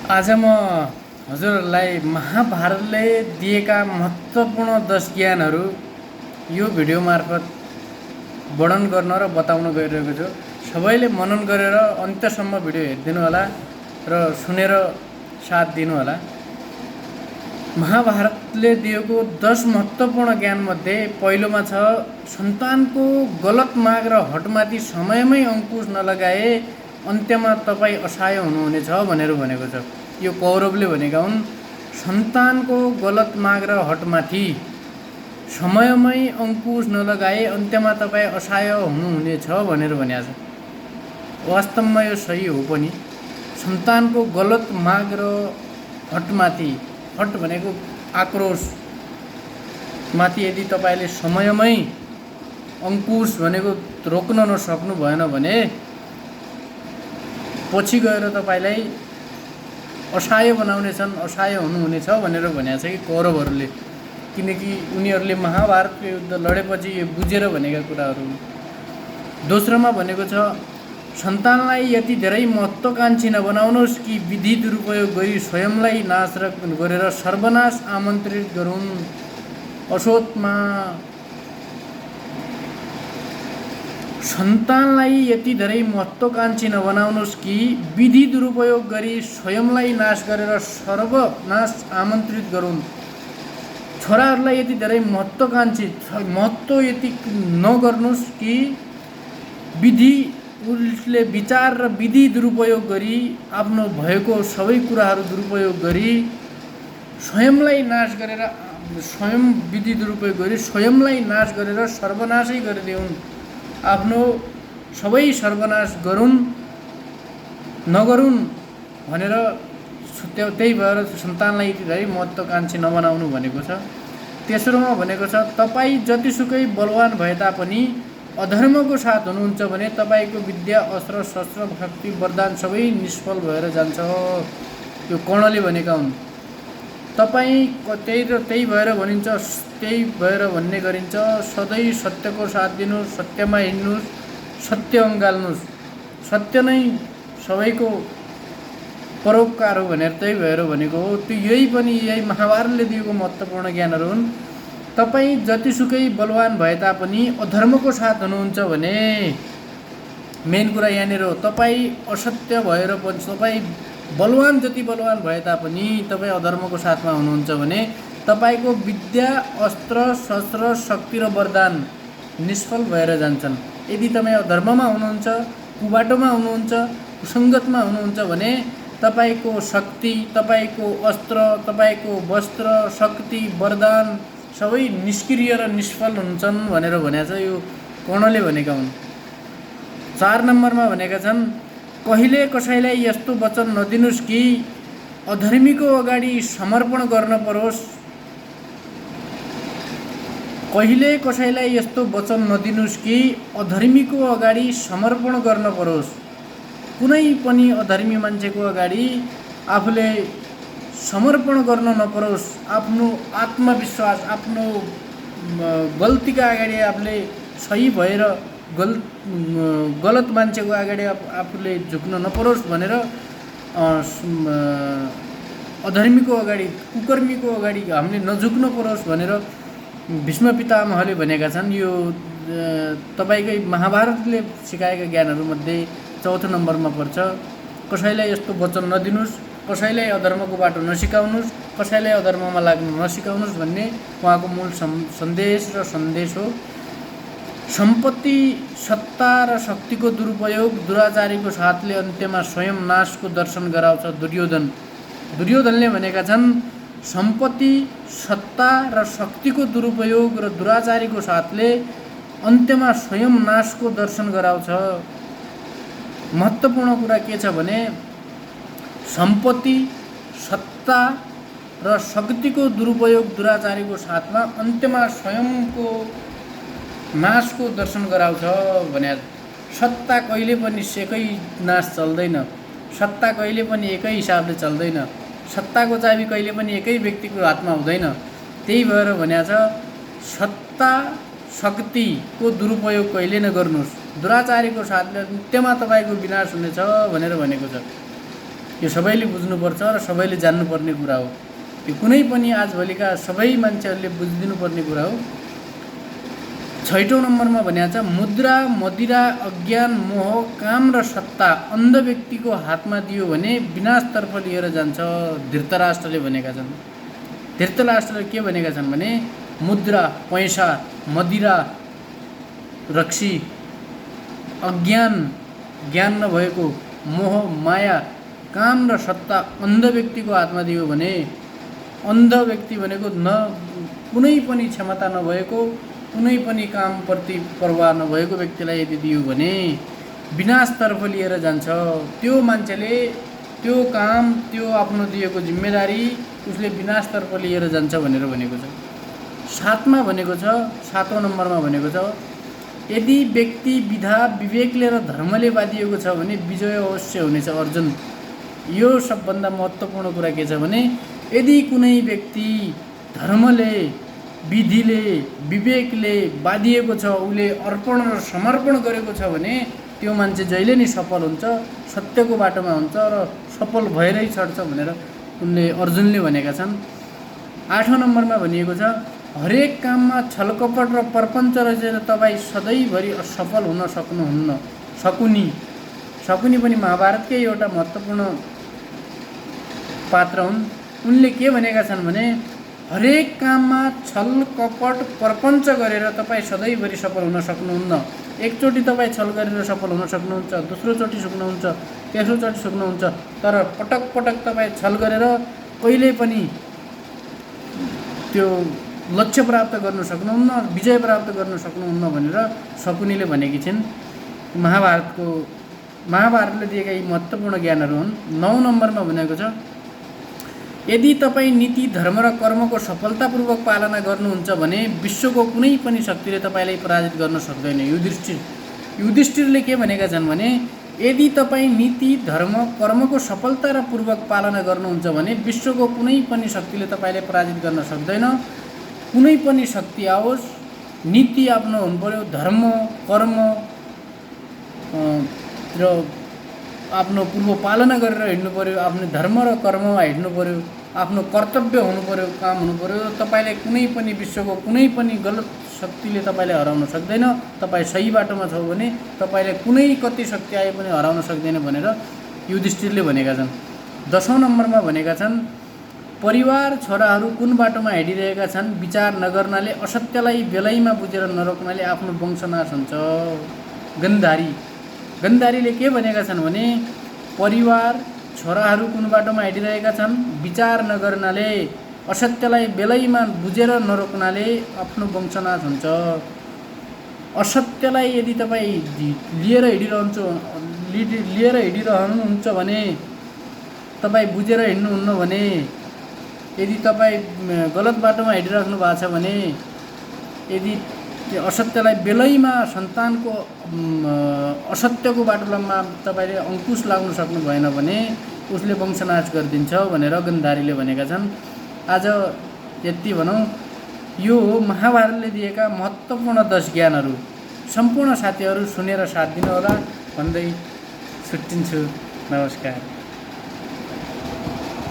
आज म हजुरहरूलाई महाभारतले दिएका महत्त्वपूर्ण 10 ज्ञानहरू यो भिडियो मार्फत वर्णन गर्न र बताउन गइरहेको छु। सबैले मनन गरेर अन्त्यसम्म भिडियो हेरिदिनु होला र सुनेर साथ दिनु होला। महाभारतले दिएको 10 महत्त्वपूर्ण ज्ञानमध्ये पहिलोमा छ सन्तानको गलत माग र हटमाथि समयमै अंकुश नलगाए अन्त्यमा तपाईँ असहाय हुनुहुनेछ भनेर भनेको छ। यो कौरवले भनेका हुन्। सन्तानको गलत माग र हटमाथि समयमै अंकुश नलगाए अन्त्यमा तपाईँ असहाय हुनुहुनेछ भनेर भनेको छ। वास्तवमा यो सही हो पनि। सन्तानको गलत माग र हटमाथि, हट भनेको आक्रोश माथि यदि तपाईले समयमै अंकुश भनेको रोक्न नसक्नु भएन भने पछि गएर तपाईलाई असहाय बनाउनेछन्, असहाय हुनुहुनेछ भनेर भनेको छ कि कौरवहरूले। किनकि उनीहरूले महाभारतको युद्ध लडेपछि यो बुझेर भनेका कुराहरू। दोस्रोमा भनेको छ सन्तानलाई यति धेरै महत्त्वकांक्षी नबनाउनुहोस् कि विधि दुरुपयोग गरी स्वयंलाई नाश गरेर सर्वनाश आमन्त्रित गरून्। असोतमा सन्तानलाई यति धेरै महत्त्वकांक्षी नबनाउनुहोस् कि विधि दुरुपयोग गरी स्वयंलाई नाश गरेर सर्वनाश आमन्त्रित गरून्। छोराहरूलाई यति धेरै महत्त्व यति नगर्नुहोस् कि विधि उसले विचार र विधि दुरुपयोग गरी आफ्नो भएको सबै कुराहरू दुरुपयोग गरी स्वयंलाई नाश गरेर स्वयं विधि दुरुपयोग गरी स्वयंलाई नाश गरेर सर्वनाशै गरिदिउन्। आफ्नो सबै सर्वनाश नगरून् भनेर त्यही भएर सन्तानलाई यति धेरै महत्त्वकांक्षी नबनाउनु भनेको छ। तेस्रोमा भनेको छ तपाईँ जतिसुकै बलवान भए तापनि अधर्मको साथ हुनुहुन्छ भने तपाईँको विद्या, अस्त्र, शस्त्र, शक्ति, वरदान सबै निष्फल भएर जान्छ। यो कर्णले भनेका हुन्। तपाईँ त्यही भएर भनिन्छ, त्यही भएर भन्ने गरिन्छ सधैँ सत्यको साथ दिनुहोस्, सत्यमा हिँड्नुहोस्, सत्य अँगाल्नुहोस्। सत्य नै सबैको परोपकार हो भनेर त्यही भएर भनेको हो। त्यो यही महाभारतले दिएको महत्त्वपूर्ण ज्ञानहरू हुन्। तपाईँ जतिसुकै बलवान भए तापनि अधर्मको साथ हुनुहुन्छ भने मेन कुरा यहाँनिर हो। तपाईँ असत्य भएर पनि तपाईँ बलवान जति बलवान भए तापनि तपाईँ अधर्मको साथमा हुनुहुन्छ भने तपाईँको विद्या, अस्त्र, शस्त्र, शक्ति र वरदान निष्फल भएर जान्छन्। यदि तपाईँ अधर्ममा हुनुहुन्छ, कुबाटोमा हुनुहुन्छ, कुसङ्गतमा हुनुहुन्छ भने तपाईँको शक्ति, तपाईँको अस्त्र, तपाईँको वस्त्र, शक्ति, वरदान सबै निष्क्रिय र निष्फल हुन्छन् भनेर भनेको छ। यो कर्णले भनेका हुन्। 4 नम्बरमा भनेका छन् कहिले कसैलाई यस्तो वचन नदिनुहोस् कि अधर्मीको अगाडि समर्पण गर्न परोस्। कहिले कसैलाई यस्तो वचन नदिनुहोस् कि अधर्मीको अगाडि समर्पण गर्न परोस्। कुनै पनि अधर्मी मान्छेको अगाडि आफूले समर्पण गर्न नपरोस्। आफ्नो आत्मविश्वास, आफ्नो गल्तीका अगाडि आफूले सही भएर गलत मान्छेको अगाडि आफूले झुक्न नपरोस् भनेर अधर्मीको अगाडि, कुकर्मीको अगाडि हामीले नझुक्न परोस् भनेर भीष्म पितामहले भनेका छन्। यो तपाईकै महाभारतले सिकाएका ज्ञानहरूमध्ये 4थो नम्बरमा पर्छ। कसैलाई यस्तो वचन नदिनुहोस्, कसैलाई अधर्मको बाटो नसिकाउनुहोस्, कसैलाई अधर्ममा लाग्नु नसिकाउनुहोस् भन्ने उहाँको मूल सन्देश हो। सम्पत्ति, सत्ता र शक्तिको दुरुपयोग दुराचारीको साथले अन्त्यमा स्वयं नाशको दर्शन गराउँछ। दुर्योधनले भनेका छन् सम्पत्ति, सत्ता र शक्तिको दुरुपयोग र दुराचारीको साथले अन्त्यमा स्वयं नाशको दर्शन गराउँछ। महत्त्वपूर्ण कुरा के छ भने सम्पत्ति, सत्ता र शक्तिको दुरुपयोग दुराचारीको साथमा अन्त्यमा स्वयंको नाशको दर्शन गराउँछ भने सत्ता कहिले पनि एकै नाश चल्दैन। सत्ता कहिले पनि एकै हिसाबले चल्दैन। सत्ताको चाबी कहिले पनि एकै व्यक्तिको हातमा हुँदैन। त्यही भएर भनेको छ सत्ता, शक्तिको दुरुपयोग कहिले नगर्नुहोस्। दुराचारीको साथले अन्त्यमा तपाईँको विनाश हुनेछ भनेर भनेको छ। यो सबैले बुझ्नुपर्छ र सबैले जान्नुपर्ने कुरा हो। यो कुनै पनि आजभोलिका सबै मान्छेहरूले बुझिदिनुपर्ने कुरा हो। 6औं नम्बरमा भनेको छ मुद्रा, मदिरा, अज्ञान, मोह, काम र सत्ता अन्ध व्यक्तिको हातमा दियो भने विनाशतर्फ लिएर जान्छ। धृतराष्ट्रले भनेका छन्। धृतराष्ट्रले के भनेका छन् भने मुद्रा, पैसा, मदिरा, रक्सी, अज्ञान, ज्ञान नभएको, मोह, माया, काम र सत्ता अन्ध व्यक्तिको हातमा दियो भने, अन्ध व्यक्ति भनेको न कुनै पनि क्षमता नभएको, कुनै पनि कामप्रति परवाह नभएको व्यक्तिलाई यदि दियो भने विनाशतर्फ लिएर जान्छ। त्यो मान्छेले त्यो काम, त्यो आफ्नो दिएको जिम्मेदारी उसले विनाशतर्फ लिएर जान्छ भनेर भनेको छ। 7मा भनेको छ, 7औं नम्बरमा भनेको छ यदि व्यक्ति विधा, विवेकले र धर्मले बाँधिएको छ भने विजय अवश्य हुनेछ। अर्जुन, यो सबभन्दा महत्त्वपूर्ण कुरा के छ भने यदि कुनै व्यक्ति धर्मले, विधिले, विवेकले बाँधिएको छ, उसले अर्पण र समर्पण गरेको छ भने त्यो मान्छे जहिले नै सफल हुन्छ, सत्यको बाटोमा हुन्छ र सफल भएरै छड्छ भनेर उनले, अर्जुनले भनेका छन्। 8औं नम्बरमा भनिएको छ हरेक काममा छलकपट र प्रपञ्च रचेर तपाईँ सधैँभरि असफल हुन सक्नुहुन्न। शकुनी पनि महाभारतकै एउटा महत्त्वपूर्ण पात्र हुन्। उनले के भनेका छन् भने हरेक काममा छल कपट प्रपञ्च गरेर तपाईँ सधैँभरि सफल हुन सक्नुहुन्न। एकचोटि तपाईँ छल गरेर सफल हुन सक्नुहुन्छ, दोस्रोचोटि सक्नुहुन्छ, तेस्रोचोटि सक्नुहुन्छ, तर पटक पटक तपाईँ छल गरेर कहिल्यै पनि त्यो लक्ष्य प्राप्त गर्न सक्नुहुन्न, विजय प्राप्त गर्न सक्नुहुन्न भनेर शकुनीले भनेकी छिन्। महाभारतले दिएका यी महत्त्वपूर्ण ज्ञानहरू हुन्। 9 नम्बरमा भनेको छ यदि तपाईँ नीति, धर्म र कर्मको सफलतापूर्वक पालना गर्नुहुन्छ भने विश्वको कुनै पनि शक्तिले तपाईँलाई पराजित गर्न सक्दैन। युधिष्ठिरले के भनेका छन् भने यदि तपाईँ नीति, धर्म, कर्मको सफलता र पूर्वक पालना गर्नुहुन्छ भने विश्वको कुनै पनि शक्तिले तपाईँलाई पराजित गर्न सक्दैन। कुनै पनि शक्ति आओस्, नीति आफ्नो हुनु पर्यो, धर्म, कर्म र आफ्नो पूर्व पालना गरेर हिँड्नु पर्यो, आफ्नो धर्म र कर्ममा हिँड्नु पर्यो, आफ्नो कर्तव्य हुनु पर्यो, काम हुनु पर्यो। तपाईँलाई कुनै पनि विश्वको कुनै पनि गलत शक्तिले तपाईँलाई हराउन सक्दैन। तपाईँ सही बाटोमा छौ भने तपाईँलाई कुनै कति शक्ति आए पनि हराउन सक्दैन भनेर युधिष्ठिरले भनेका छन्। 10औं नम्बरमा भनेका छन् परिवार, छोराहरू कुन बाटोमा हिँडिरहेका छन् विचार नगर्नाले, असत्यलाई बेलैमा बुझेर नरोक्नाले आफ्नो वंशनाश हुन्छ। गन्धारीले के भनेका छन् भने परिवार, छोराहरू कुन बाटोमा हिँडिरहेका छन् विचार नगर्नाले, असत्यलाई बेलैमा बुझेर नरोक्नाले आफ्नो वंशनाश हुन्छ। असत्यलाई यदि तपाईँ लिएर हिँडिरहनुहुन्छ भने, तपाईँ बुझेर हिँड्नुहुन्न भने, यदि तपाईँ गलत बाटोमा हिँडिराख्नु भएको छ भने, यदि असत्यलाई बेलैमा सन्तानको असत्यको बाटोमा तपाईँले अङ्कुश लाग्नु सक्नु भएन भने उसले वंशनाश गरिदिन्छ भनेर गन्धारीले भनेका छन्। आज यति भनौँ, यो हो महाभारतले दिएका महत्त्वपूर्ण 10 ज्ञानहरू। सम्पूर्ण साथीहरू सुनेर साथ दिनुहोला भन्दै छुट्टिन्छु। नमस्कार।